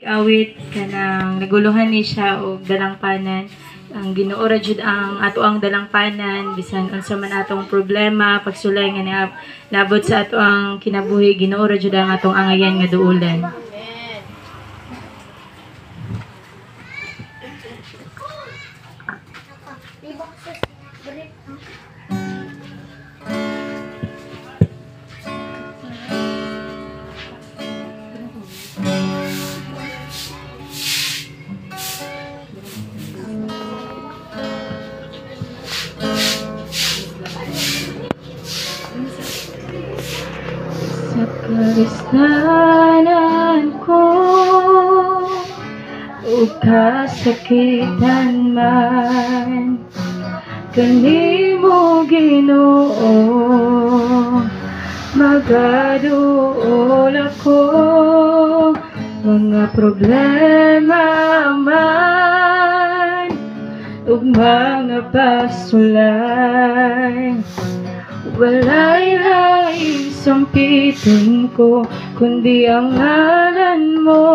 Awit kanang naguluhan ni siya og dalangpanan. Ang Ginoo ra jud ang ato ang dalangpanan bisan unsa man atong problema, pagsulay nga naabot sa ato ang kinabuhi, Ginoo ra jud ang atong angayan nga duulan. Sa kalistanan ko o kasakitan man, kanimo Ginoo magaduol ako. Mga problema man ug mga pagsulay, walay laing sampiton ko kundi ang ngalan mo,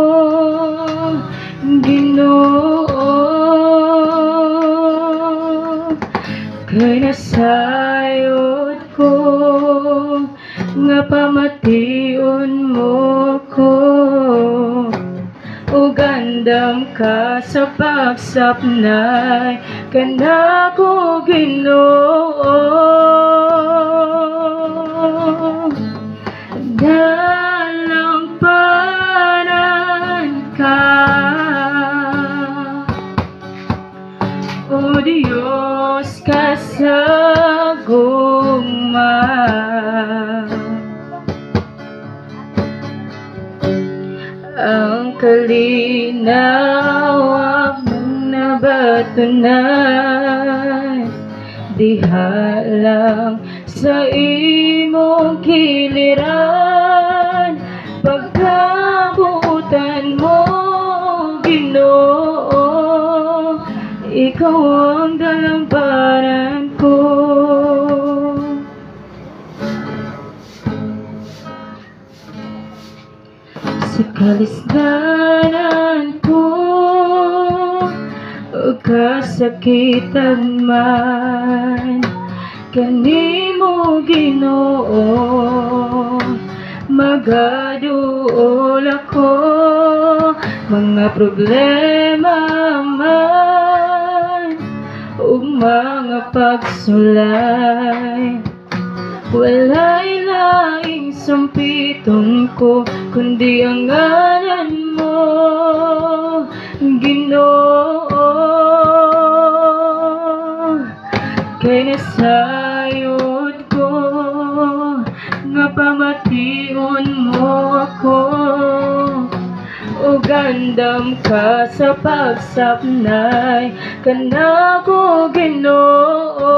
Ginoo. Kay nasayod ko nga pamation mo ko, ug andam ka sa pagsapnay kanako, Ginoo. Dalampanan ka, O Diyos, kasagugma. Ang kalinaw mong nabatunan, diha lang sa imong kiliran. Pagkabutan mo, Ginoo, ikaw ang dalampanan ko. Sa kalisdanan ko o kasakitan man, kanimo Ginoo magaduol ako. Mga problema man ug mga pagsulay, walay laing sampiton ko kundi ang ngalan mo, Ginoo. Kay nasayod ko nga pamation mo ako, ug andam ka sa pagsapnay kanako, Ginoo.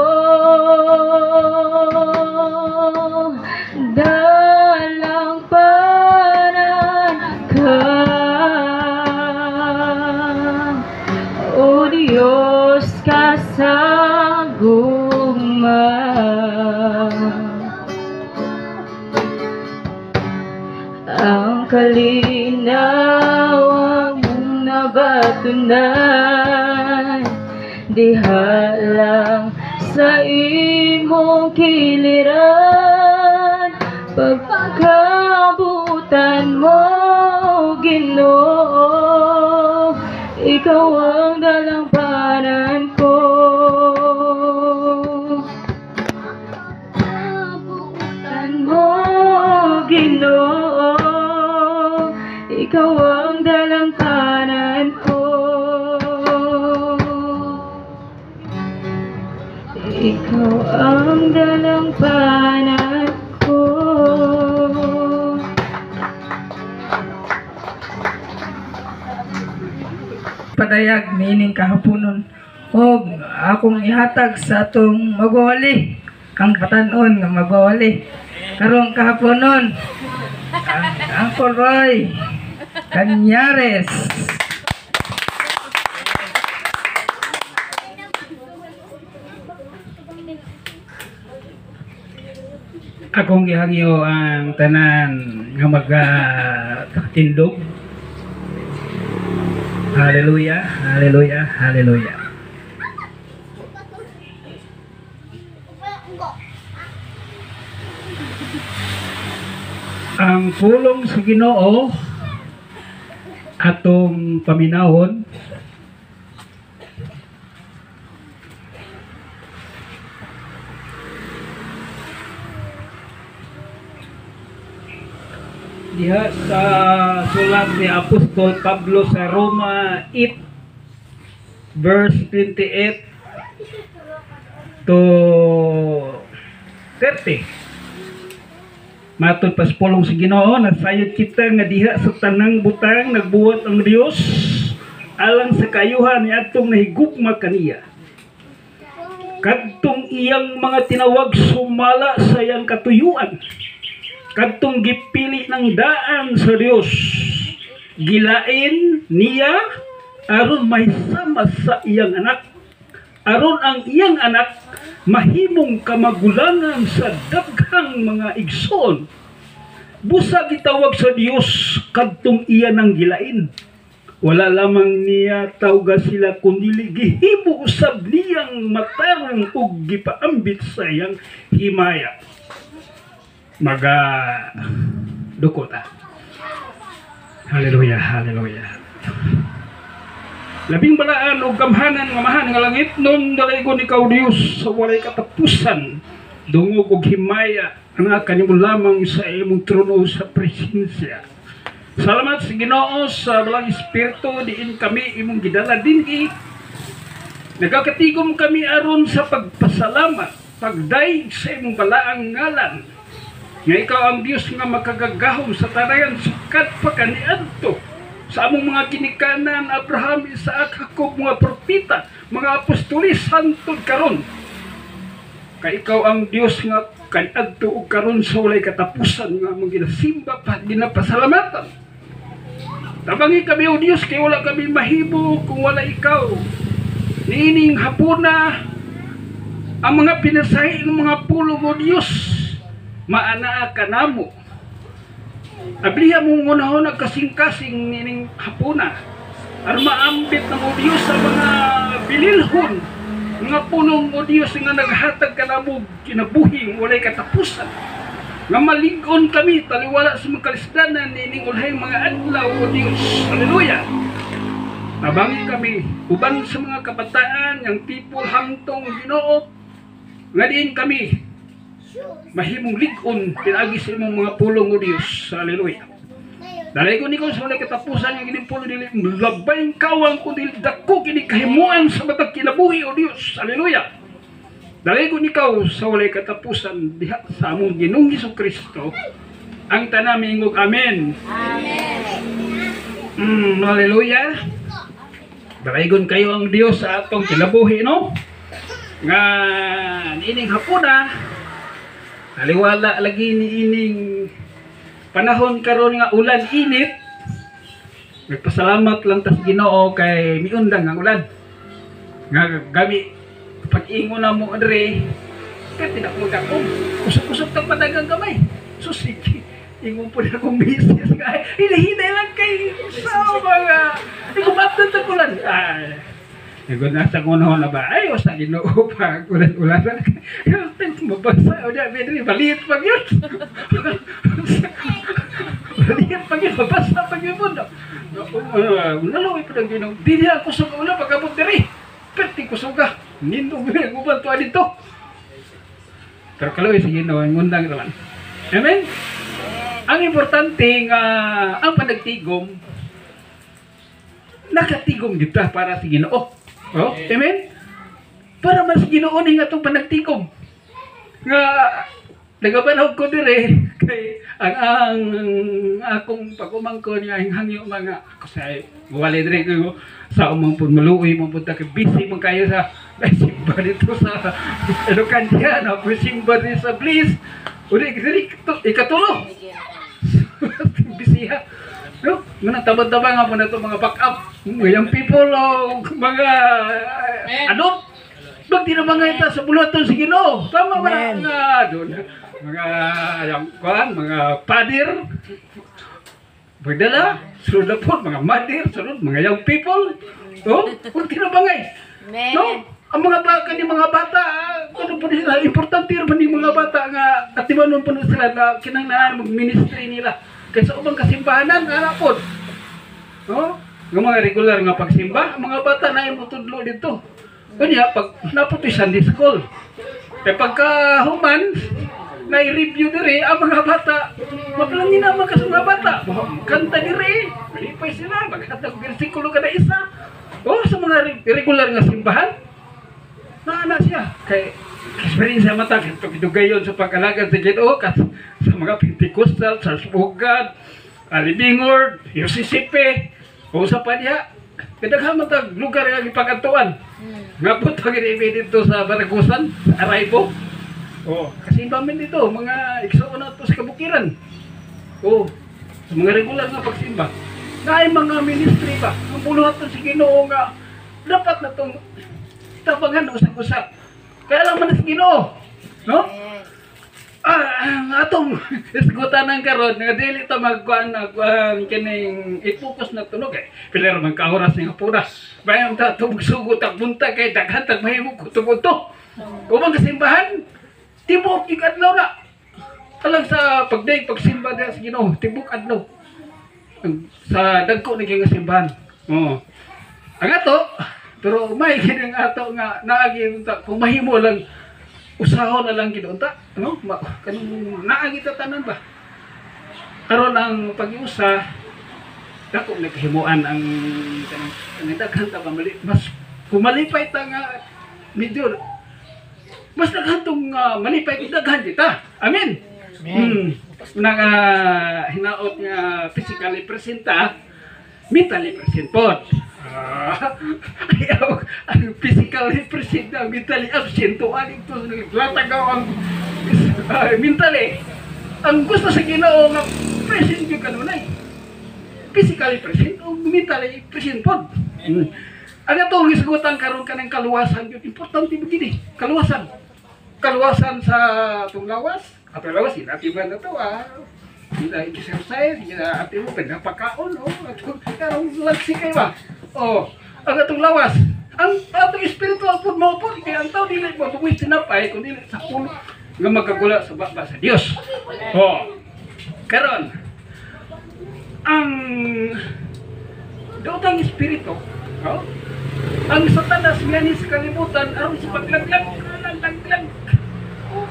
Dalampanan ka, O Diyos, kasagugma. Ang kalinaw mong nabatunan, diha lang sa imong kiliran. Pagkabutan mo, Ginoo, ikaw ang dalampanan ko. Pagkabutan mo, Ginoo, ikaw ang dalampanan ko. Ikaw ang dalampanan ko. Padayag niining kahaponon og akong ihatag sa atong magwawali, ang batan-on nga magwawali karong kahaponon, ang Uncle Roy Canyares. Akong gihangyo ang tanan nga magatindog. Hallelujah, hallelujah, hallelujah. Ang pulong sa Ginoo atong paminawon diha sa sulat ni Apostol Pablo sa Roma 8 verse 28 to 30. Matod pas pulong sa Ginoo, nasayod kita nga diha sa tanang butang nagbuhat ang Dios alang sa kayuhan ni atong nahigugma kaniya. Kadtong iyang mga tinawag sumala sa iyang katuyuan. Kadtong gipili ng daan sa Dios, gilain niya aron mahisama sa iyang anak, aron ang iyang anak mahimong kamagulangan sa daghang mga igsoon. Busa gitawag sa Dios kadtong iya nang gilain. Wala lamang niya tawga sila kundi gihimo usab niyang matarong ug gipaambit sa iyang himaya. Maga dukot. Hallelujah, hallelujah. Labing balaan og gamhanan nga mahan nga langit nun dalaygon ikaw Dios sa walay katapusan. Dungog og himaya ang kanimo lamang sa imong trono sa presensya. Salamat sa Ginoo sa balang espiritu diin kami imong gidala dinhi. Nagakatigom kami aron sa pagpasalamat, pagdayeg sa imong balaang ngalan. Nga ikaw ang Dios nga makagagahom sa tanayan sukad pa kaniadto sa among mga ginikanan Abraham, Isaac, Jacob, mga propeta, mga apostoles hangtod karon. Kay ikaw ang Dios nga kaniadto ug karon sa walay katapusan nga among ginasimba pa ginapasalamatan. Tabangi kami o Dios kay wala kami mahimo kung wala ikaw. Niining hapuna ang mga pinasahi ng mga pulong o Dios maanaa ka namo. Abliha mong unahon nagkasing-kasing nining hapuna. Aron maambit ng o Dios sa mga bililhon, mga punong o Dios nga naghatag ka namo kinabuhi walay katapusan. Nga malig-on kami taliwala sa mga kalisdanan nining ulahing mga adlaw o Dios. Hallelujah. Tabangi kami uban sa mga kabataan yang people hangtong Ginoo nga diin kami mahimong lig-on pinaagi sa imong mga pulong o Dios. Hallelujah. Dalaygon ikaw sa walay katapusan nga kining pulong dili labay kawang kundi dako kini kahimuan sa matag kinabuhi o Dios. Hallelujah. Dalaygon ikaw sa walay katapusan diha sa among Ginoong Hesukristo. Ang tanan miingog amen. Amen. Hallelujah. Dalaygon kayo ang Dios sa atong kinabuhi, no? Nga niining hapuna taliwala lagi niining panahon karon nga ulan init. Nagpasalamat lang tas Ginoo kay miundang ang ulan. Nga gabi pag-ingon na mo dre, kay tinakmo-dakong. Usok-usok tag padagang gamay. So sige, ingon po na akong misis nga hinahinay lang kay sa mga igumatdan tag ulan. Ay, nasa ngunahon na ba? Ay, sa Ginoo pa ulan-ulan. Mabasa o di, balit pag yun. Balit pag yun, mabasa pag yun. Nalaway pa ng Ginoo. Dili ang kusog ulan pag-abot diri. Perti kusoga. Nindog ang uban tuwa dito. Pero kalaway sa Ginoo, ngundang naman. Amen? Ang importante nga ang panagtigom, nakatigom dito para sa Ginoo. Oh, amen? Para mas Ginoo ni nga itong panagtigom. Nga nagabanhog ko dire kay ang akong pagumangkon nga ang hangyo mga ako sa wala dire ko sa umang pud maluoy mo punta kay busy man kayo sa simba dito sa Ilocania, no, simba dito sa Bliss. Uli diri ikatulo. Busy ha. No, muna tabang-tabang nga po na ito mga back up. Yung people o mga ano? Bagdi na mga ita sa bulaton sa Ginoo. Tama ba na mga doon? Mga yung kuan, mga padir. Magdala, sunod na po, mga mother, sunod, mga young people. Oh, kung tinabangay. No? Ang mga baka ni mga bata, kuno po nila, importante man ni mga bata nga atibanon po sila na kinahanglan mag-ministry nila. Kaysa ubang kasimbahanan, ana pod. No? Nga mga regular nga pagsimba, ang mga bata na motudlo dito. Kanya pag naputoy Sunday school. Kay pagka human, na i-review diri ang mga bata, maplangin na mga sa mga bata. Kanta diri, malipay sila, maghatag bersikulo kada isa. O sa mga regular nga simbahan, naana siya. Kay experience mata dugayon sa pag-alagad sa Ginoo sa mga Pentecostal, sa God, Living Word, UCCP, o sa pa diha. Kadaghan man tag lugar nga gipag-adtuan. Nga po ito dito sa Baragusan, sa Araybo. Oh, kasi iba man dito, mga igsoon na ito sa kabukiran. Oh, sa mga regular nga pagsimba. Naay mga ministry ba, ang buluhaton sa Ginoo nga dapat na itong tabangan usag-usa. Kaya lang man sa Ginoo, no? Ang atong isgutan ng karon nga dili ta magkuan kining i-focus na tunog eh. Pila ra man ka oras nga punas. Bayan ta tubog sugot tag buntag kay daghan tag mahimo kutob-uto. Ubang kasimbahan tibok ig adlaw na. Alang sa pagday pagsimba diha sa Ginoo, tibok adlaw. Sa dagko ni nga simbahan. Oo. Ang ato, pero may kini ang ato nga naagi unta kung mahimo lang usahon na lang gid unta, no? Kanang naagi ta tanan ba? Karon ang pag-iusa dako na kahimuan ang kanang daghan ta ba mas kumalipay ta nga medyo mas daghan tong malipay kung daghan kita. Amen. Amen. Nang hinaot nga physically present ta, mentally present pod. Ayaw, ang physically present na mentally absent to aning to naglatagaw ang mentally. Ang gusto sa Ginoo nga present gyud kanunay. Physically present o mentally present pod. Ang atong hisgutan karon kanang kaluwasan gyud, importante ba gini? Kaluwasan. Kaluwasan sa atong lawas. Atong lawas inatiban na to Sila exercise, sila ate mo pinapakaon, oh, atong karong lagsi kay ba. Oh, ang atong lawas, ang atong spiritual food mo po, kay ang tao dili mo tuwi tinapay kun dili sa pulo nga magkagula sa baba sa Dios. Oh. Karon ang daotang espiritu, oh, ang Satanas nga ni sa kalibutan aron sa paglaglag, laglag. Oh,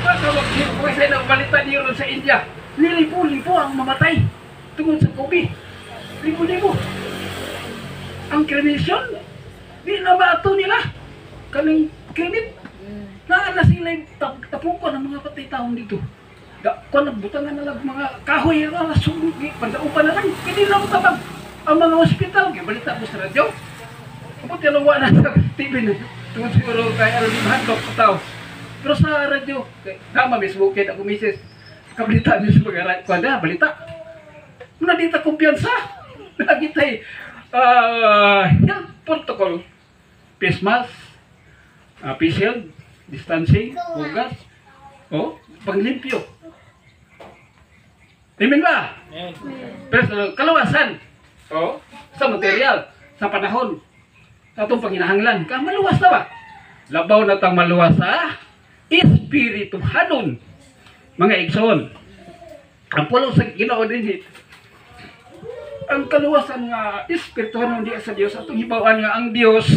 baka wag sa balita niyo sa India. Libo-libo ang mamatay tungod sa COVID. Libo-libo. Ang cremation, di na ba ato nila? Kaning cremate. Naa na sila tapukon ang mga patay taong dito. Kung nagbutangan na lang mga kahoy, sunog, pandaupan na lang. Hindi lang tabang ang mga hospital. Kaya balita mo sa radyo. Kaputi lang wala sa TV na. Tungod siguro kay aron mahandok sa tao. Pero sa radyo, tama mismo, kaya ako misis. Kabalita niyo sa mga kuanda, balita. Muna dito kumpiyansa. Lagi tayo health protocol. Face mask, face shield, distancing, hugas, oh, panglimpyo. Amen ba? Pero kaluwasan, oh, sa material, sa panahon, sa atong panginahanglan. Ka maluwas na ba? Labaw na tang maluwas sa espirituhanon. Mga igsoon, ang pulong sa Ginoo dinhi, ang kaluwasan nga espirituhanon diha sa Dios, atong hibaw-an nga ang Dios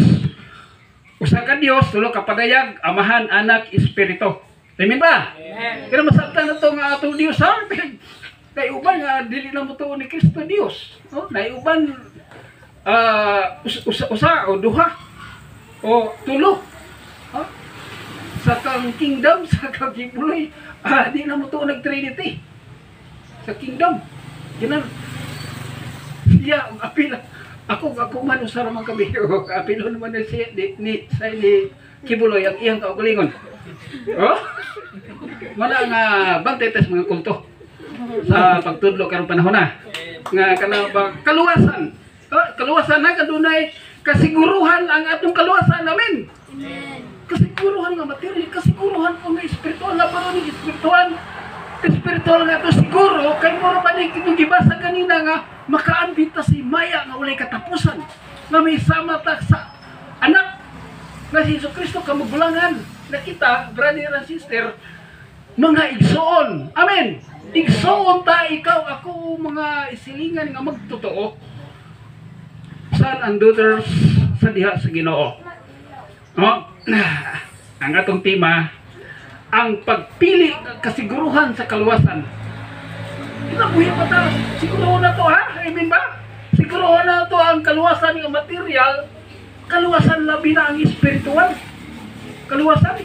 usa ka Dios, tulo ka padayag, Amahan, Anak, Espiritu. Amen ba? Amen. Pero masabtan na to nga atong Dios ha. Naiuban nga dili na mo tuo ni Kristo Dios. No? Naiuban usa o duha o tulo. Ha? Sa kang kingdom, sa kang kibuloy, di na mo tuo nag Trinity. Sa kingdom. Ginan siya ang apila. Ako man usa ra man kami. Apilo naman ni si ni sa ni Kibuloy ang iyang kaugalingon. Oh? Wala nga bantay tas mga kulto sa pagtudlo karong panahon na. Nga kana ba kaluwasan. Oh, kaluwasan na kadunay kasiguruhan ang atong kaluwasan. Amen. Amen. Kasiguruhan nga material, kasiguruhan po nga espiritual, labaron ni espiritual. Espiritual nga to siguro kay mura pa ni kitong gibasa kanina nga makaambit ta sa himaya nga walay katapusan, nga may sama ta sa anak nga si Hesus Kristo, kamagulangan na kita, brother and sister, mga igsoon. Amen. Igsoon ta, ikaw, ako, mga isilingan nga magtotoo, son and daughters sa diha sa Ginoo. No? Ang atong tema, ang pagpili kasiguruhan sa kaluwasan. Kinabuhi pa ta, siguro na to, ha? Amen ba? Siguro na to ang kaluwasan ng material, kaluwasan labi na ang espiritual. Kaluwasan.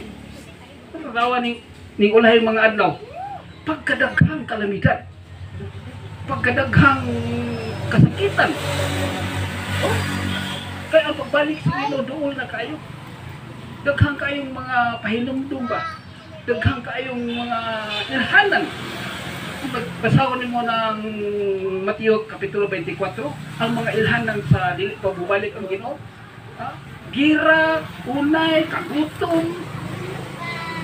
Tanawa ning ulahi mga adlaw. Pagkadaghang kalamidad, pagkadaghang kasakitan. Oh, kaya ang pagbalik sa Ginoo duol na kayo. Daghang kayong mga pahinumdum ba? Daghang kayong mga ilhanan. Basahon nimo ng Mateo Kapitulo 24, ang mga ilhanan sa dili pa bubalik ang Ginoo. Ha? Gira, unay, kagutom,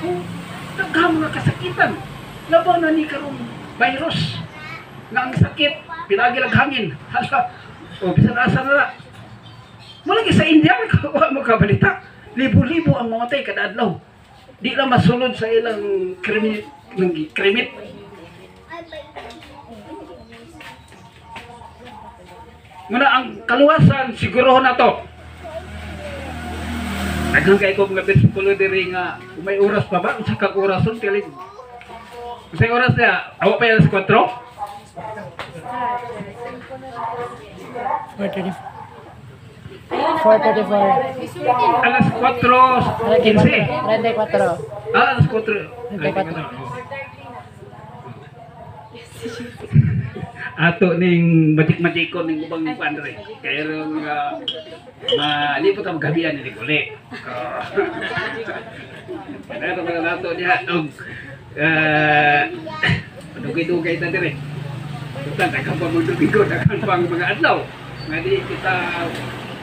oh, daghang mga kasakitan. Labaw na ni karong virus nga ang sakit pinagi lang hangin. Hala, o bisan asa na na. Mula sa India, wa mo kabalita. Libo-libo ang mamatay kada adlaw. Di lang masulod sa ilang krimit. Muna ang kaluwasan, siguro na to. Daghang kay ko mga bersikulo diri nga kung may oras pa ba, unsa kag orason tiling. Unsay oras niya? Awa pa alas 4? 4:34. Alas 4:15. 34. Ah, alas 4. 34. Ato ning matik-matiko ning ubang kuan diri. Kaya ron nga malipot ang gabihan ni uli. Pero mga nato diha og dugay-dugay ta diri. Tutan daghan pa mong Domingo, daghan pang mga adlaw nga di kita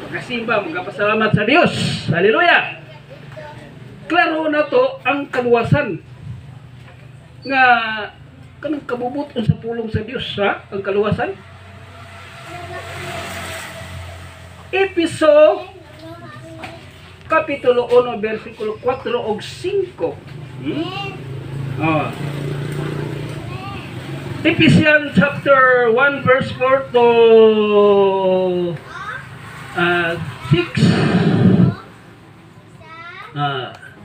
magasimba, magapasalamat sa Dios. Hallelujah. Klaro na to ang kaluwasan nga kanang kabubuton sa pulong sa Dios, ha? Ang kaluwasan. Episo Kapitulo 1 versikulo 4 ug 5. Oh. Ephesians chapter 1 verse 4 to 6.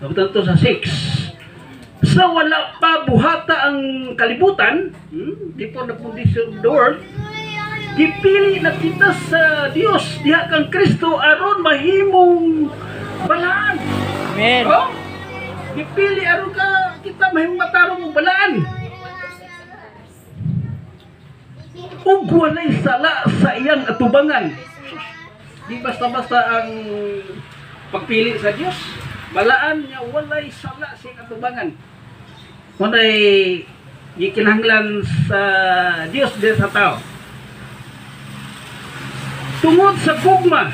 Papunta to sa 6. Sa wala pa buhata ang kalibutan, before the foundation of the world, gipili na kita sa Dios diha kang Kristo aron mahimong balaan. Amen. Oh? Gipili aron ka kita mahimong matarong og balaan. Ug walay sala sa iyang atubangan. Di basta-basta ang pagpili sa Dios. Balaan nga walay sala sa iyang atubangan. Walay gikinahanglan sa Dios din sa tao. Tungod sa gugma.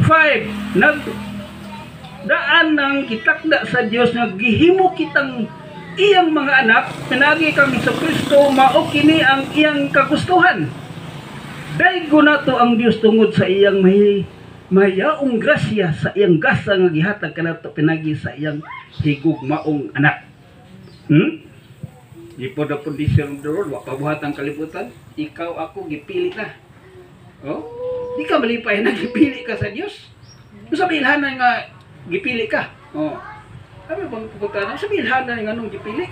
5. Nagdaan ng kitakda sa Dios nga gihimo kitang iyang mga anak, pinagi kang Jesu Kristo, mao kini ang iyang kagustuhan. Daygo nato ang Dios tungod sa iyang mayaong grasya, sa iyang gasa nga gihatag kanato pinagi sa iyang higugmaong anak. Before the foundation of the world, wa pa buhat ang kalibutan, ikaw ako gipili na. Oh? Di ka malipay na gipili ka sa Dios. Unsa may ilhanan nga gipili ka? Oh. Ano bang pupunta na? Sa may ilhanan nga nung gipili?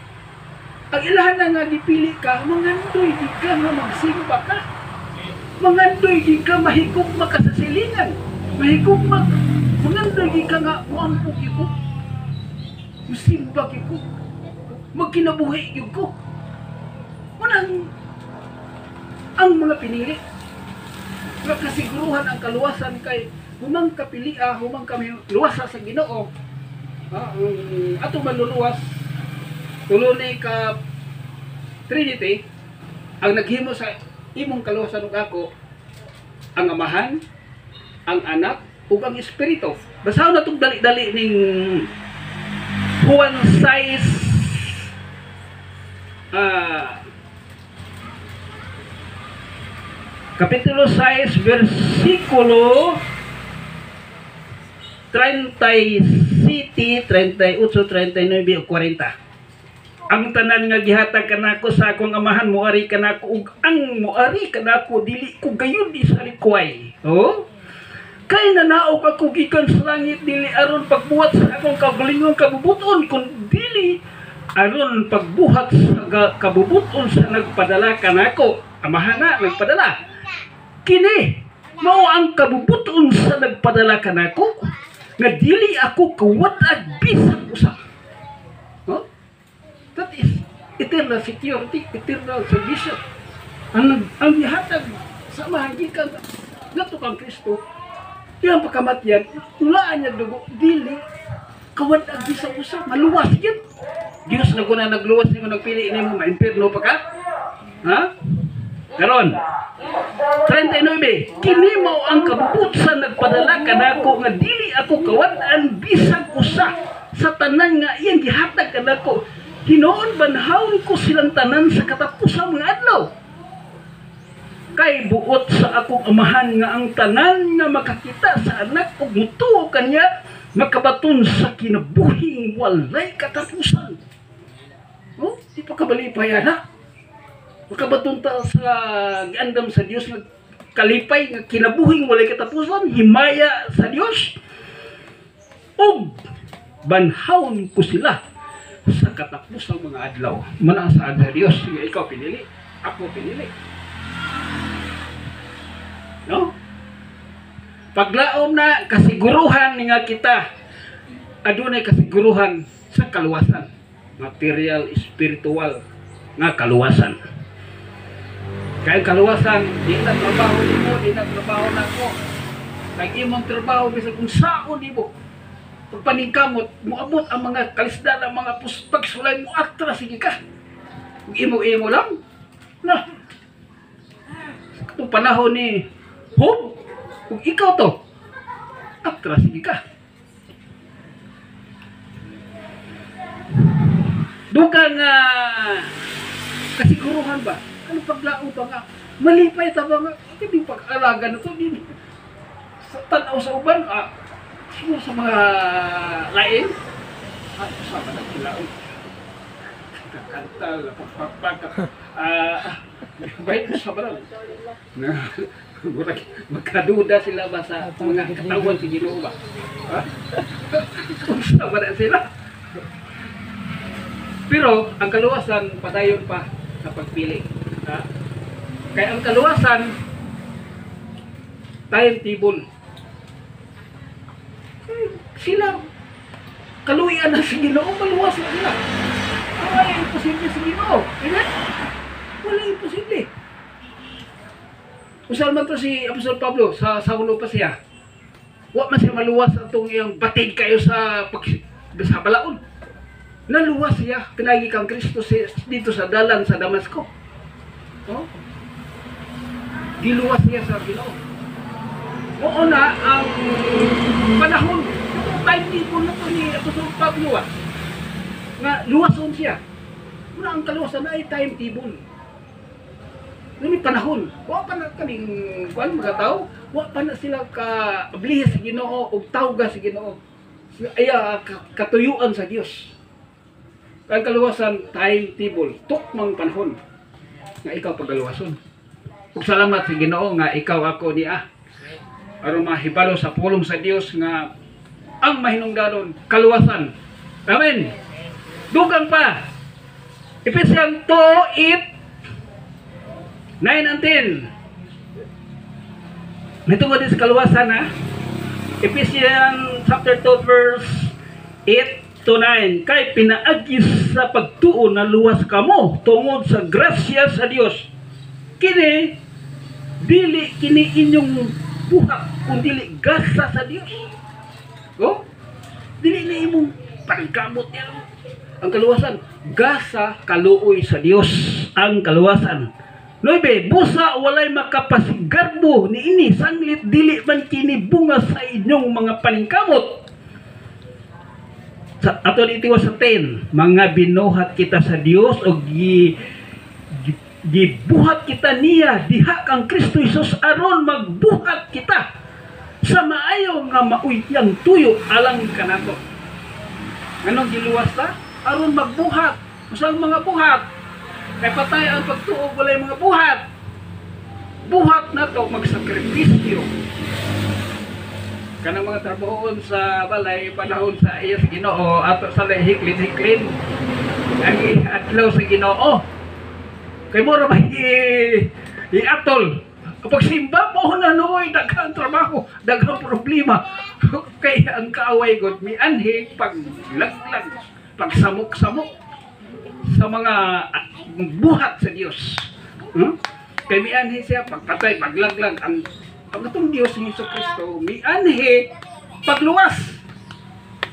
Ang ilhanan nga gipili ka, mangandoy di ka nga magsimba ka. Mangandoy di ka mahigugma ka sa silingan. Mahigugma ka. Mangandoy di ka nga muampo ko. Musimba ko. Magkinabuhi gyud ko. Munang ang mga pinili. Nga kasiguruhan ang kaluwasan kay humang kapilia, humang kami luwasa sa Ginoo. Ato maluluwas tulo ni ka Trinity ang naghimo sa imong kaluwasan ug ako, ang Amahan, ang Anak ug ang Espiritu. Basahon na tong dali-dali ning Juan 6 Kapitulo 6, versikulo 37, 38, 39 ug 40. Ang tanan nga gihatag kanako sa akong Amahan moari kanako, ug ang moari kanako dili ko gayud isalikway. Oh? Kay nanaog ako gikan sa langit dili aron pagbuhat sa akong kaugalingong kabubuton, kun dili aron pagbuhat sa kabubuton sa nagpadala kanako. Amahan na nagpadala. Kini mao ang kabubuton sa nagpadala kanako, nga dili ako kawad-ag bisan usa. Oh? That is eternal security, eternal salvation. Ang gihatag sa Amahan gikan ngadto kang Kristo, iyang pagkamatyan, tulaan niya dugo, dili kawad-ag bisan usa, maluwas gyud. Dios na kuna nagluwas nimo, nagpili nimo, maimpierno pa ka? Ha? Karon, 39, kini mao ang kabubut sa nagpadala kanako, nga dili ako kawad-an bisan usa sa tanan nga iyang gihatag kanako. Hinuon banhawon ko silang tanan sa katapusan mga adlaw. Kay buot sa akong Amahan nga ang tanan nga makakita sa anak ug mutuo kaniya makabaton sa kinabuhing walay katapusan. Oh, di pa kabalipay ana. Makabaton ta sa giandam sa Dios nga kalipay nga kinabuhing walay katapusan, himaya sa Dios. Ug banhawon ko sila sa katapusang mga adlaw. Manasaan sa Dios nga ikaw pinili, ako pinili. No? Paglaom na kasiguruhan nga kita adunay kasiguruhan sa kaluwasan, material, spiritual nga kaluwasan. Kay kaluwasan di na trabaho nimo, di na trabaho nako. Kay imong trabaho bisan kung saon nimo pagpaningkamot, moabot ang mga kalisdan, ang mga pagsulay mo, atras sige ka. Imo-imo lang. Na. Itong panahon ni Job, kung ikaw to, atras sige ka. Duka nga kasiguruhan ba? Ano paglaom ba nga? Malipay ta ba nga? Hindi pag-alaga na to. Sa tanaw sa uban, siguro sa mga lain, sa mga nagkilaon. Kakanta, pagpagpag, bait sa barang. Magkaduda sila ba sa mga katawan si Ginoo ba? Kung sa ba sila? Pero ang kaluwasan padayon pa sa pagpili. Ha? Kaya ang kaluwasan timetable. Sila kaluyan na sa Ginoo, maluwas na sila. Wala imposible sa Ginoo. Amen? Wala imposible. Usal man to si Apostol Pablo, sa Saulo pa siya. Wa man siya maluwas atong iyang batid kayo sa sa balaod. Naluwas siya pinagi kang Kristo dito sa dalan sa Damasco. Oh? Giluwas niya sa Ginoo. Oo na ang panahon, itong timetable na to ni Apostol Pablo nga luwason siya. Una ang kaluwasan ay timetable. Nung panahon, wa pa na kaming kuan mga tao, wa pa na sila ka oblihe sa Ginoo ug tawga sa Ginoo. Ay katuyuan sa Dios. Ang kaluwasan timetable, tukmang panahon nga ikaw pagaluwason. Ug salamat sa Ginoo nga ikaw ako niya. Aron mahibalo sa pulong sa Dios nga ang mahinungdanon kaluwasan. Amen. Dugang pa. Ephesians 2:8, 9 and 10. Nitungod din sa kaluwasan ha. Ephesians chapter 2 verse 8 to 9. Kay pinaagi sa pagtuo na luwas kamo tungod sa grasya sa Dios. Kini dili kini inyong buhat kung dili gasa sa Dios. Go? Dili na imong pagkamot niya. Ang kaluwasan, gasa kaluoy sa Dios ang kaluwasan. 9, busa walay makapasigarbo niini sanglit dili man kini bunga sa inyong mga paningkamot. Sa ato itiwas sa 10, mga binuhat kita sa Dios og gibuhat kita niya diha kang Kristo Jesus aron magbuhat kita sa maayo nga mauyang tuyo alang kanato. Anong giluwas ta? Aron magbuhat. Usang mga buhat? Kay patay ang pagtuo, walay mga buhat. Buhat na to magsakripisyo. Kanang mga trabahoon sa balay panahon sa iya sa Ginoo ato sa hiklin-hiklin ang adlaw sa Ginoo. Kay mura ba iatol kapag simba mo na nooy daghang trabaho, daghang problema. Kay ang kaaway god mianhi paglaglag, pagsamok-samok sa mga buhat sa Dios. Kay mianhi siya pagpatay, paglaglag. Ang atong Dios ni Hesus Kristo mianhi pagluwas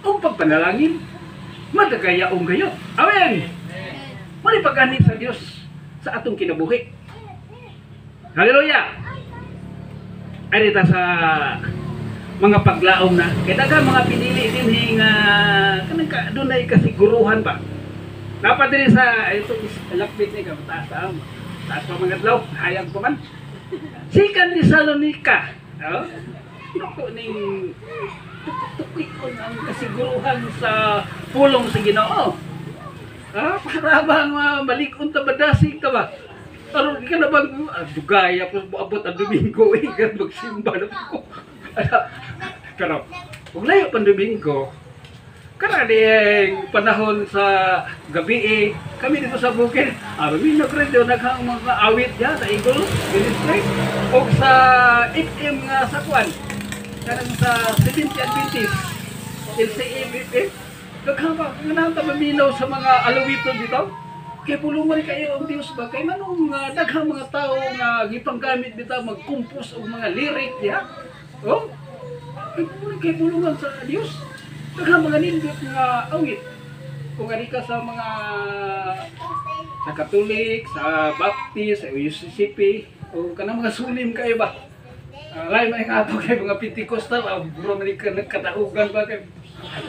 ug pagpanalangin madagayaong gayot. Amen. Mali pag-anhi sa Dios sa atong kinabuhi. Hallelujah. Ay dita sa mga paglaom na kay daghang mga pinili dinhi nga kanang ka dunay kasiguruhan ba. Dapat diri sa ito is lakbit ni ka taas ta taas pa mga adlaw, hayag pa man. Second Thessalonica. Oh? Dako ning tukikon ang kasiguruhan sa pulong sa Ginoo. Ah, para bang malikon ta ba, dasig ta ba? Aron ka na bang dugaya pa abot ang Domingo eh, kan magsimba na ko. Pero ug layo pang Domingo, kana ding panahon sa gabi eh, kami dito sa bukid, aron nagradyo naghang mga awit diha sa Eagle Ministry og sa FM nga sa kwan kanang sa 70 Adventist LCM FM, daghang pa ganahan ta maminaw sa mga alawiton dito. Kay pulungan kayo ang Dios ba, kay manong daghang mga tao nga gipanggamit bitaw magkumpos og mga lyric diha. Oh, kay pulungan sa Dios. Daghang mga nindot nga awit. Kung ari ka sa mga sa Katolik, sa Baptist, sa UCCP, o kanang mga sulim kayo ba? Lain man nga ato kay mga Pentecostal, bro man ka nagkataugan ba kay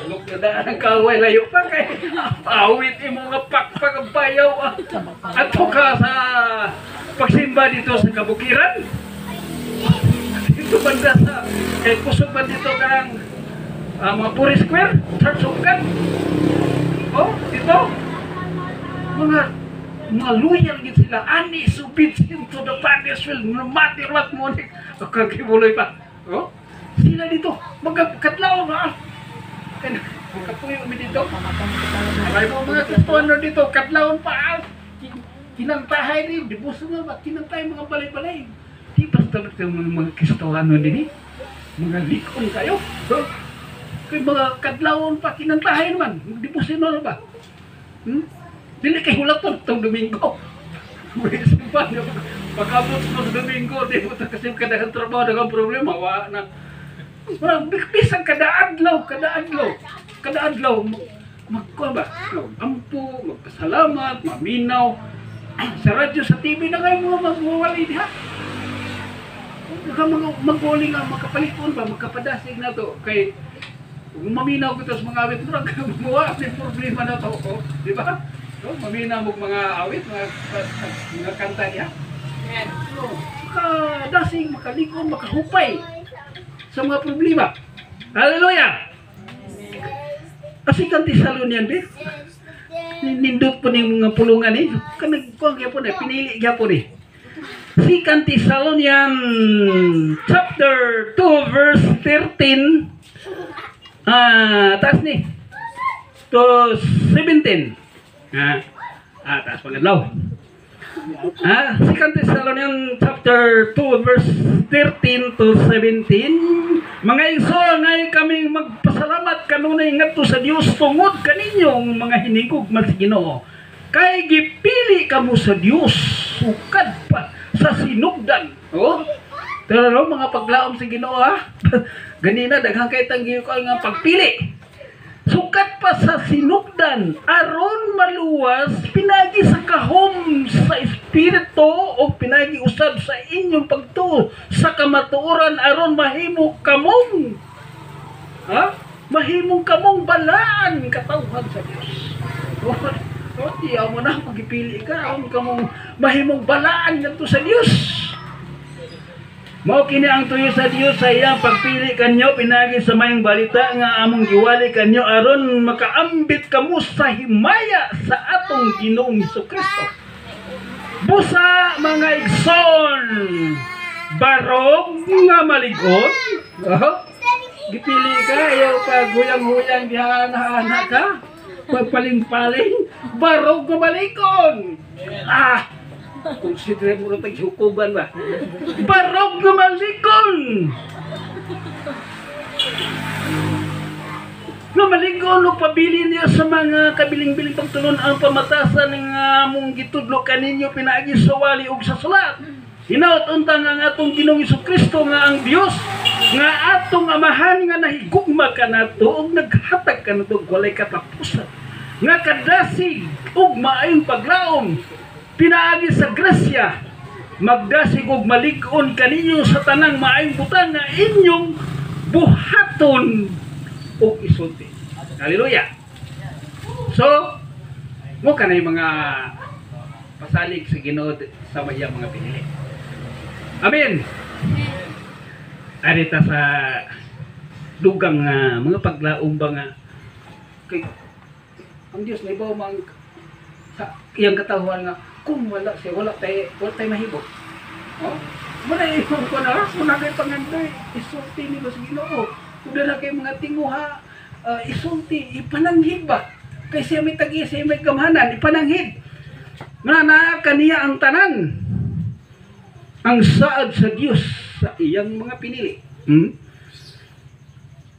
luk na daan ang kaway layo pa kay awit imo nga pakpak ang bayaw. Ato ka sa pagsimba dito sa kabukiran. Dito banda sa kay kusog ba dito kang mga Puri Square, Church of God. Oh, dito mga loyal gid sila ani subit into the palace will no matter what mo ni kagibuloy pa. Oh, sila dito magkadlaw nga magkapuyo mi dito. Ay mo mga Kristiyano dito kadlawon pa. Kinantahay rin, dibuso na ba kinantay mga balay-balay. Di basta mga Kristiyano dinhi, mga likon kayo. Oh, kay mga kadlawon pa kinantahay naman, dibuso na ba? Dili kay hulaton tong Domingo. Pag-abot mo sa Domingo, di mo ta kasi kadaghang trabaho, daghang problema, wa na. Parang bisan kada adlaw, magkuha ba? Ampo, magpasalamat, maminaw. Sa radyo, sa TV na kayo mga magwawali diha. Magwali nga, magkapalikon ba, magkapadasig na to. Kay kung maminaw ko sa mga awit, murag mawa may problema na to, oh, di ba? So, maminaw mo mga awit, mga kanta niya. So, makadasig, makalikon, makahupay sa mga problema. Hallelujah! Kasi kanti salon yan, be. Nindot po ni mga pulungan eh. Kanagkuhan kaya po na, pinili kaya po ni. Second Thessalonians chapter 2 verse 13. Taas ni to 17. Taas pangadlaw. Second Thessalonians chapter 2 verse 13 to 17. Mga igsoon, ngay kaming magpasalamat kanunay ngadto sa Dios tungod kaninyong mga hinigugma sa Ginoo. Kay gipili kamo sa Dios sukad pa sa sinugdan. Oh? Pero no, mga paglaom sa Ginoo ha. Ganina daghang kay tanggi ko ang pagpili. Sukat pa sa sinugdan aron maluwas pinagi sa kahom sa espiritu o pinagi usab sa inyong pagtuo sa kamatuoran aron mahimo kamong ha? Mahimong kamong balaan katawhan sa Dios. Oh, tiyaw mo na pagipili ka aron kamong mahimong balaan ngadto sa Dios. Mao kini ang tuyo sa Dios sa iyang pagpili kanyo pinaagi sa mayong balita nga among giwali kanyo aron makaambit kamo sa himaya sa atong Ginoong Hesukristo. Busa mga igsoon, barog nga malig-on. Oh, gipili ka, ayaw pag huyang-huyang diha na ka, pagpaling-paling, barog nga malig-on. Ah, consider mo na taghukuban ba? Barog nga malig-on! Nga malig-on o pabili niya sa mga kabiling-biling pagtulon ang pamatasan ng among gitudlo kaninyo pinaagi sa wali ug sa sulat. Hinaot unta nga ang atong Ginoong Hesukristo nga ang Dios nga atong amahan nga nahigugma kanato ug naghatag kanato og walay katapusan nga kadasig ug maayong paglaom pinaagi sa grasya magdasig og malig-on kaninyo sa tanang maayong butang nga inyong buhaton ug isulti. Hallelujah. So, mo kanay mga pasalig sa Ginoo sa iyang mga pinili. Amen. Arita sa dugang mga paglaom ba nga kay ang Dios naibaw man sa iyang katawhan nga kung wala siya wala tay mahibot. Oh, muna imong ko na muna kay pangandoy isulti nimo sa Ginoo. Kung dala kay mga tinguha isulti ipananghid ba kay siya may tagi siya may gamhanan ipananghid. Muna na kaniya ang tanan ang saad sa Dios sa iyang mga pinili.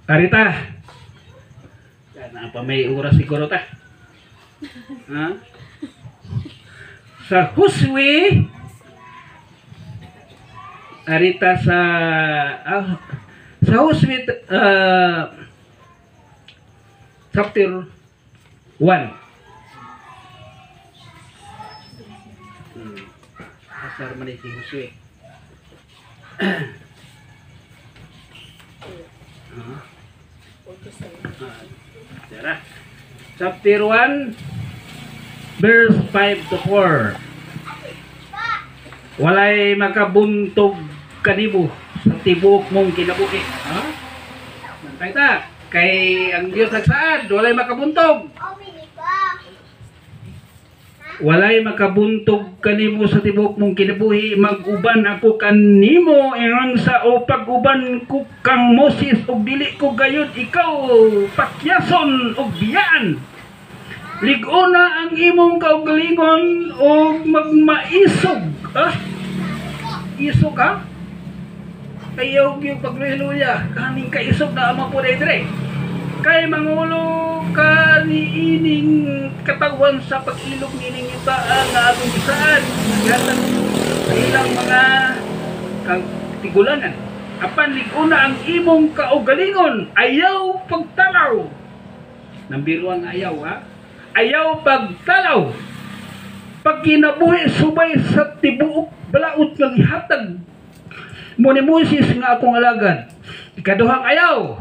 Tarita. Yan pa may oras siguro ta. Ha? Sa Josue arita sa sa Josue chapter 1. Asar man si Josue. Tara. Chapter 1 verse 5 to 4. Walay makabuntog kanibo sa tibuok mong kinabuhi. Ha? Bantay ta. Kay ang Dios nagsaad, walay makabuntog. Walay makabuntog kanimo sa tibuok mong kinabuhi, mag-uban ako kanimo ingon sa o pag-uban ko kang Moses ug dili ko gayud ikaw pakyason ug biyaan. Lig-ona ang imong kaugalingon ug magmaisog. Ah? Isog ha? Ayaw yung pagluya, kaning kaisog na ama po dre. Kay mangulo ka niining katawan sa pag-ilog nining yutaan nga atong gisaan gihatag sa ilang mga katigulanan. Apan lig-una ang imong kaugalingon, ayaw pagtalaw. Nambiro ang ayaw ha. Ayaw pagtalaw. Pagkinabuhi subay sa tibuok balaot nga gihatag mo ni Moses nga akong alagad. Ikaduhang ayaw.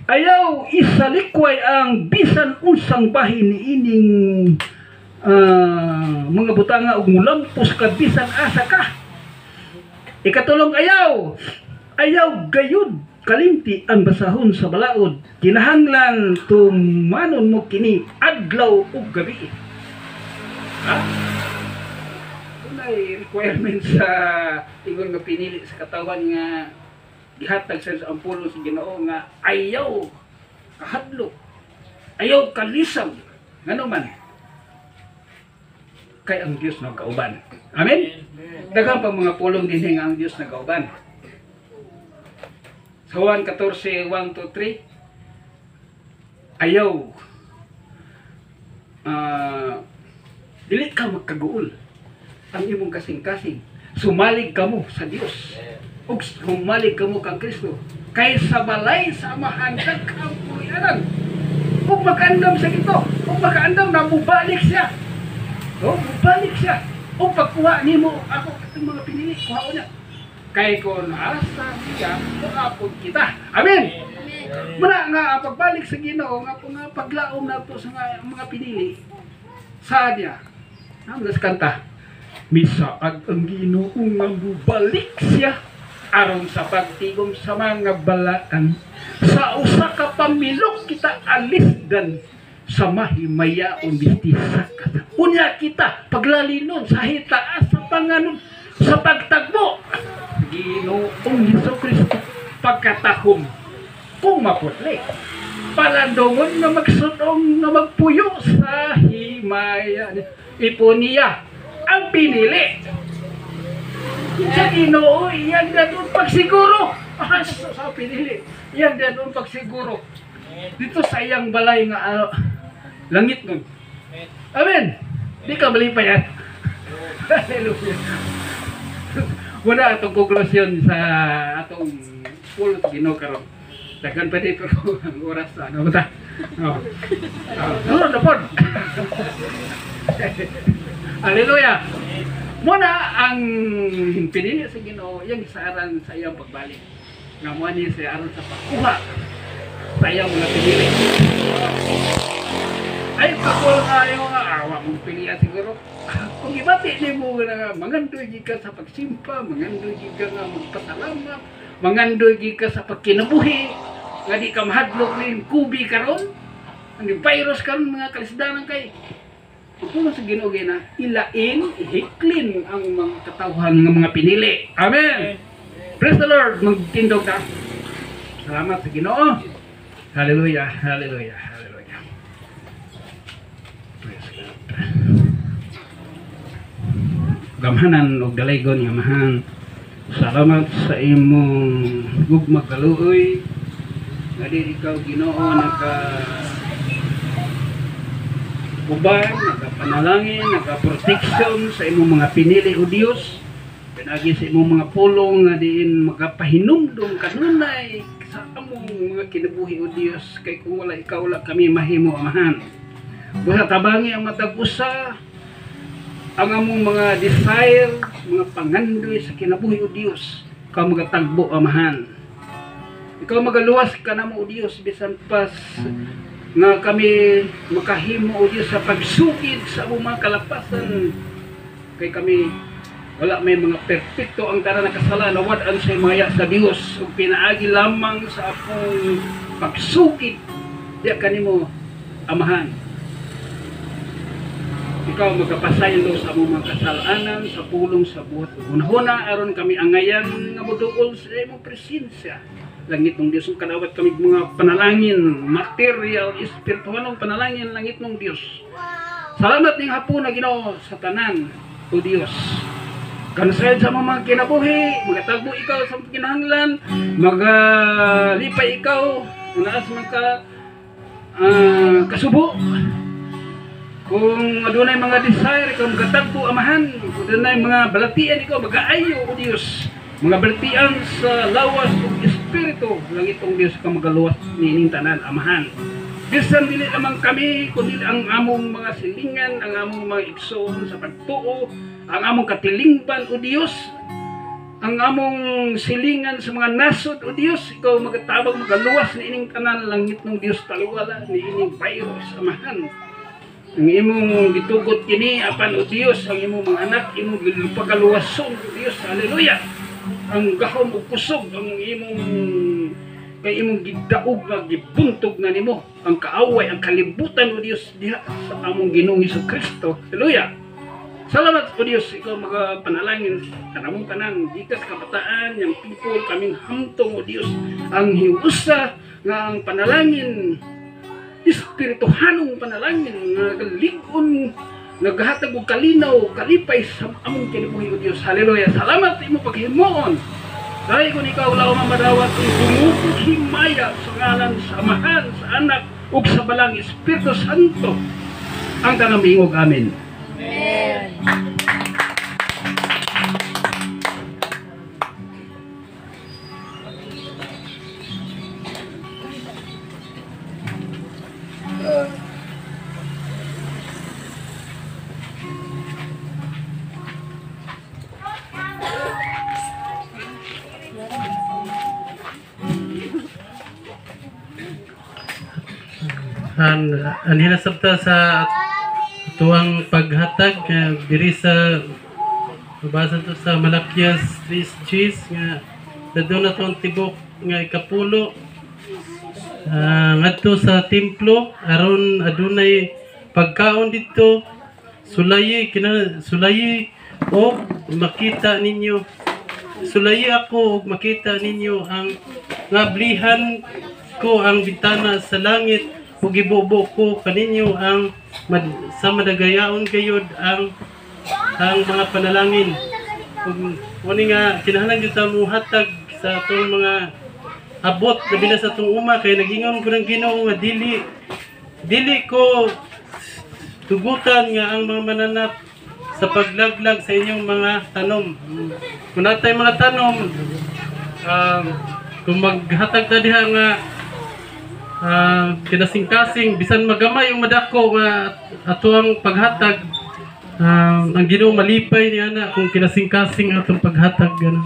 Ayaw isalikway ang bisan unsang bahin niining mga butanga ug mulampos ka bisan asa ka. Ikatulong ayaw. Ayaw gayud kalimti ang basahon sa balaod. Kinahanglan tumanon mo kini adlaw ug gabi. Ha? Dunay requirement sa ingon nga pinili sa katawan nga gihatag sa ang pulong sa Ginoo nga ayaw kahadlok, ayaw kalisang, ngano man kay ang Dios nagkauban. Amen. Daghang pang mga pulong dinhi nga ang Dios nagkauban. Sa Juan 14, 1 to 3, ayaw dili ka magkaguol ang imong kasing-kasing, sumalig kamo sa Dios ug humalig kamo kang Kristo kay sa balay sa Amahan daghang pulianan. Ug makaandam sa ginto, ug makaandam na mubalik siya. Oh, mubalik siya. Ug pagkuha nimo ako atong mga pinili, kuhaon niya. Kay kon asa siya, moapod kita. Amen. Muna nga ang pagbalik sa Ginoo nga paglaom nato sa mga pinili sa niya. Ang kanta. Misaag ang Ginoo nga mubalik siya aron sa pagtigom sa mga balaan. Sa usa ka pamilok kita alisdan sa mahimayaon bisti sa kata. Unya kita paglalinon sa hitaas sa panganon sa pagtagbo Ginoong Hesus Kristo pagkatahom kung maputli palandongon nga magsudong nga magpuyo sa himaya iponiya ang pinili sa Ginoo iyan dadon pagsiguro sa pinili iyan dadon pagsiguro dito sa iyang balay nga langit nun. Amen. Di ka malipay yan. Hallelujah. Wala atong konklusyon sa atong pulot Ginoo karon. Daghan pa di pero ang oras ano ba ta? Oh. Sulod na pod. Hallelujah. Muna ang pinili sa Ginoo yang saaran sa iyang pagbalik. Nga mo ani sa aron sa pagkuha sa iyang mga pinili. Ay pakul kayo nga awa mong pilihan siguro. Kung ibati nimo nga mangandoy gid ka sa pagsimpa, mangandoy gid ka nga magpasalamat, mangandoy gid ka sa pagkinabuhi, nga di ka mahadlok ning kubi karon, ang virus karon mga kalisdanan kay. Kung sa Ginoo na ilain, ihiklin ang mga katawhan nga mga pinili. Amen. Praise the Lord, magtindog ta. Salamat sa Ginoo. Hallelujah, hallelujah, hallelujah. Praise God. Gamhanan og dalaygon nga amahan. Salamat sa imong gugma kaluoy. Nga di ikaw Ginoo naka uban, nakapanalangin, naka-protection sa imong mga pinili o Dios. Pinagi sa imong mga pulong nga diin makapahinumdum kanunay sa among mga kinabuhi o Dios. Kay kung wala ikaw, wala kami mahimo amahan. Busa tabangi ang matag usa ang among mga desire, mga pangandoy sa kinabuhi o Dios. Ikaw magatagbo amahan. Ikaw magaluwas ka namo o Dios bisan pas nga kami makahimo o Dios sa pagsugid sa among mga kalapasan. Kay kami wala may mga perfecto ang tanan na kasalanan, wad-an sa himaya sa Dios ug pinaagi lamang sa akong pagsugid diya kanimo amahan. Ikaw magapasaylo sa among mga kasalanan sa pulong sa buhat ug hunahuna aron kami angayan nga moduol sa imong presensya. Langit ng Dios, ug kadawat kami mga panalangin, material, espiritual panalangin, langit ng Dios. Salamat ning hapon na Ginoo sa tanan o Dios. Kanusayod sa mga kinabuhi, magatagbo ikaw sa kinahanglan, magalipay ikaw, naas man ka kasubo. Kung adunay mga desire, ikaw magatagbo amahan. Kung adunay mga balatian, ikaw magaayo o Dios. Mga balatian sa lawas ug espiritu, langit ng Dios ka magaluwas niining tanan amahan. Bisan dili lamang kami, kundi ang among mga silingan, ang among mga igsoon sa pagtuo, ang among katilingban o Dios, ang among silingan sa mga nasod o Dios, ikaw magatabang magaluwas niining tanan, langit ng Dios taliwala niining virus amahan. Ang imong gitugot kini apan o Dios, ang imong mga anak, imong pagaluwason o Dios, hallelujah. Ang gahom ug kusog ang imong kay imong gidaog nga gibuntog na nimo ang kaaway, ang kalibutan o Dios diha sa among Ginoong Hesus Kristo. Hallelujah. Salamat o Dios, ikaw magapanalangin kanamong tanan gikas kabataan yang people kaming hamtong o Dios ang hiusa nga ang panalangin espirituhanong panalangin nga lig-on naghatag og kalinaw, kalipay sa among kinabuhi o Dios. Hallelujah. Salamat sa imong paghimuon. Dahil kung ikaw law mamadawat ang dungog himaya sa ngalan sa Amahan, sa Anak ug sa Balang Espiritu Santo. Ang tanang miingog. Amen. Amen. Anhi na sabta sa atuang paghatag nga diri sa mabasa to sa Malakias 3:10 nga dadto na tong tibok nga ikapulo ngadto sa templo aron adunay pagkaon didto. Sulayi kina, sulayi og makita ninyo, sulayi ako og makita ninyo ang ngablihan ko ang bintana sa langit ug ibubo ko kaninyo ang sa madagayaon gayud ang mga panalangin. Ug muni nga kinahanglan gyud ta mohatag sa atong mga abot, labi na sa atong uma, kay nagingon ko ng Ginoo nga dili dili ko tugutan nga ang mga mananap sa paglaglag sa inyong mga tanom. Kung natay mga tanom, kung maghatag ta diha nga kinasing-kasing, bisan magamay o madako nga ato ang paghatag, ang Ginoo malipay niya na kung kinasing-kasing atong paghatag ganun.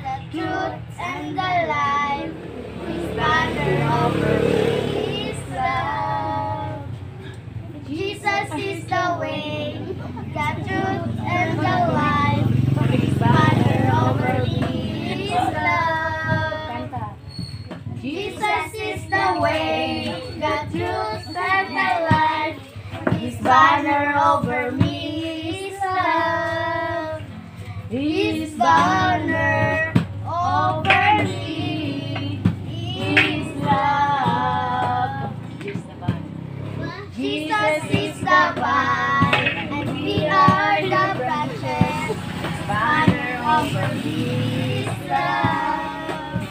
The truth and the life, His banner over me is love. Jesus is the way, the truth and the life. His banner over me is love. Jesus is the way, the truth and the life. His banner over me is love. His banner over me is love. Jesus is the vine, and we are the branches. His banner over me is love.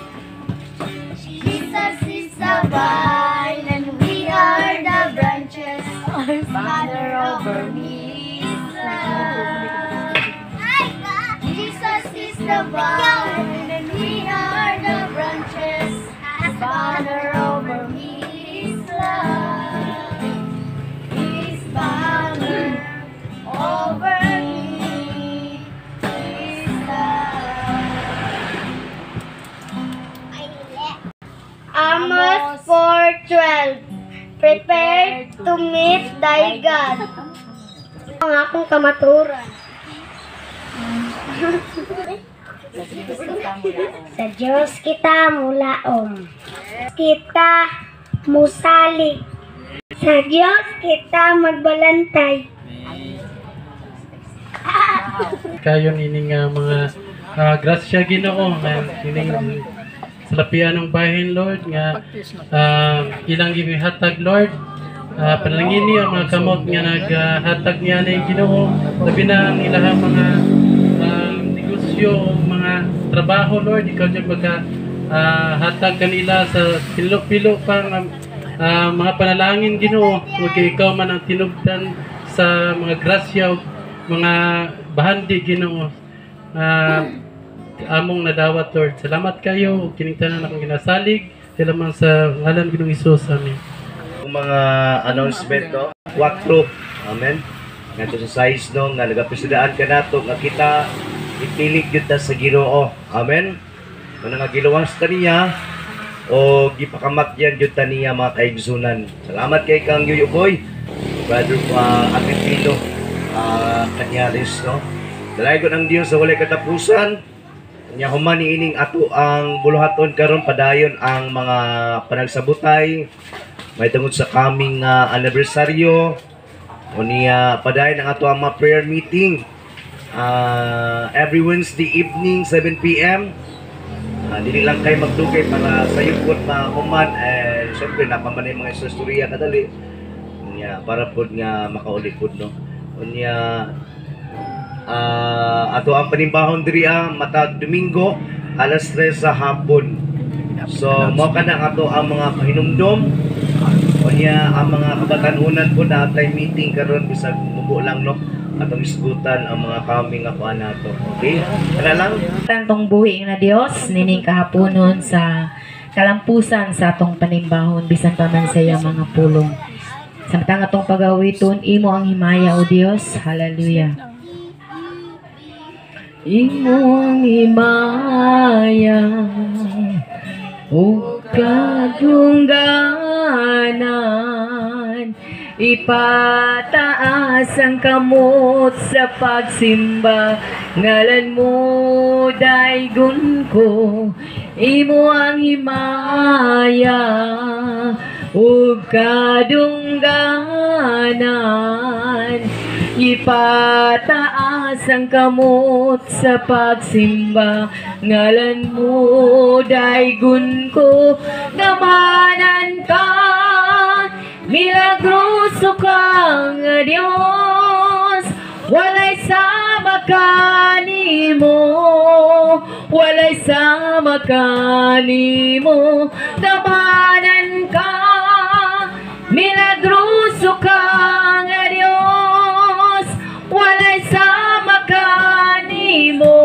Jesus is the vine, and we are the branches. His banner over me is love. Jesus is the vine, and we are the branches. His banner over me is love. His banner over me is love. Amos 4:12. Prepare to meet thy God. Ang akong kamaturan. Sa Diyos kita mulaom. Kita musalig. Sa Diyos kita magbalantay. Kayo ini nga mga grasya, Ginoo, nga ining salapian ng bahin, Lord, nga ilang gihatag, Lord. Panalangini ang mga kamot nga naghatag niya ni Ginoo, labi na ang ilahang mga negosyo o mga trabaho, Lord. Ikaw jud magka hatag kanila sa pilo-pilo pang mga panalangin, Ginoo, ug kay ikaw man ang tinubdan sa mga grasya ug mga bahandi, Ginoo, among nadawat, Lord. Salamat kayo ug kining tanan akong ginasalig lamang sa ngalan Ginoong Hesus. Amen. Ang mga announcement, no, 4. Amen. Ngadto sa size, no, nga nagapresidaan ka nato nga kita itilig gyud ta sa Ginoo. Amen. Nga nga giluwas ta niya o gipakamatyan gyud ta niya, mga kaigsunan. Salamat kay kang Yuyo Boy, Brother Agripino Kanyales, no. Dalaygon ang Dios sa walay katapusan. Nya human niining ato ang buluhaton karon, padayon ang mga panagsabutay may tungod sa coming anibersaryo. Unya padayon ang ato ang mga prayer meeting every Wednesday evening, 7 p.m. Dili lang kay magdugay para sa pud mahuman and syempre napaman mga istorya kadali. Unya para pud nga makauli pud, no. Unya ato ang panimbahon diri matag Domingo alas 3 sa hapon. So mao kana ang ato ang mga pahinumdom. Unya ang mga kabatanunan po na atay meeting karon, bisag mubo lang, no, atong isgutan ang mga coming nga kuan nato. Okay? Kana lang. Tantong buhi nga Dios nining kahaponon sa kalampusan sa atong panimbahon bisan pa man sa iyang mga pulong. Samtang atong pagawiton, imo ang himaya, O Dios. Hallelujah. Imo ang himaya o kadungganan, ipataas ang kamot sa pagsimba, ngalan mo daygon ko. Imo ang himaya ug kadungganan, ipataas ang kamot sa pagsimba, ngalan mo daygon ko. Gamhanan ka, milagroso ka nga Dios, walay sama kanimo, walay sama kanimo. Gamhanan ka, milagroso ka nga Dios, walay sama kanimo,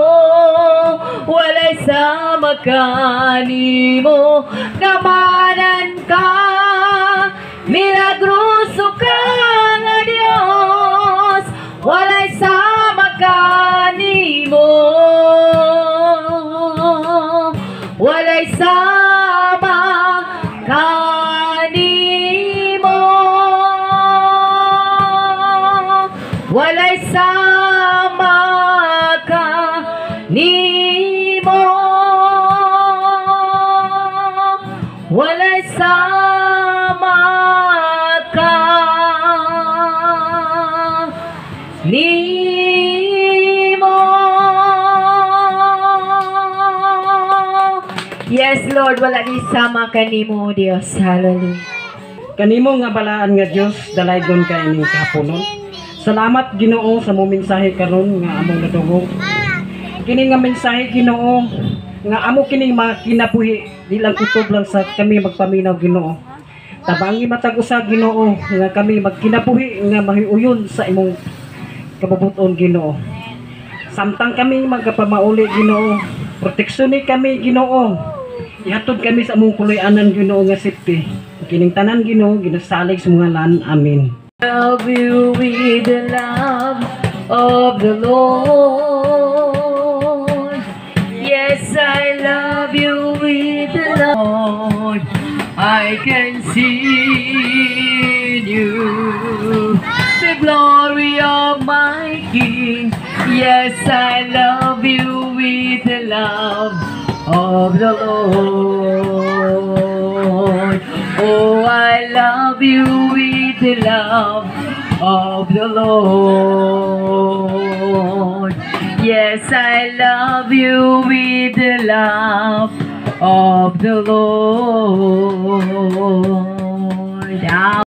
walay sama kanimo. Gamhanan ka, milagroso ka nga Dios, walay sama kanimo, walay sama kanimo, walay sama kanimo, walay sama kanimo. Yes, Lord, wala ni sama kanimo, Dios. Hallelujah. Kanimo nga balaan nga Dios, dalaygon ka ining kapunon. Salamat, Ginoo, sa mo mensahe karon nga among nadungog. Kini nga mensahe, Ginoo, nga amo kining mga kinabuhi, di lang kutob lang sa kami magpaminaw, Ginoo. Tabangi matag usa, Ginoo, nga kami magkinabuhi nga mahiuyon sa imong kabubuton, Ginoo. Samtang kami magapamauli, Ginoo, proteksyon kami, Ginoo. Ihatod kami sa among puloy-anan, Ginoo, nga safety. Kining tanan, Ginoo, ginasalig sa mga lan. Amen. Love you with the love of the Lord. Yes, I love you with the Lord. I can see in you the glory of my King. Yes, I love you with the love of the Lord. Oh, I love you with the love of the Lord. Yes, I love you with the love of the Lord.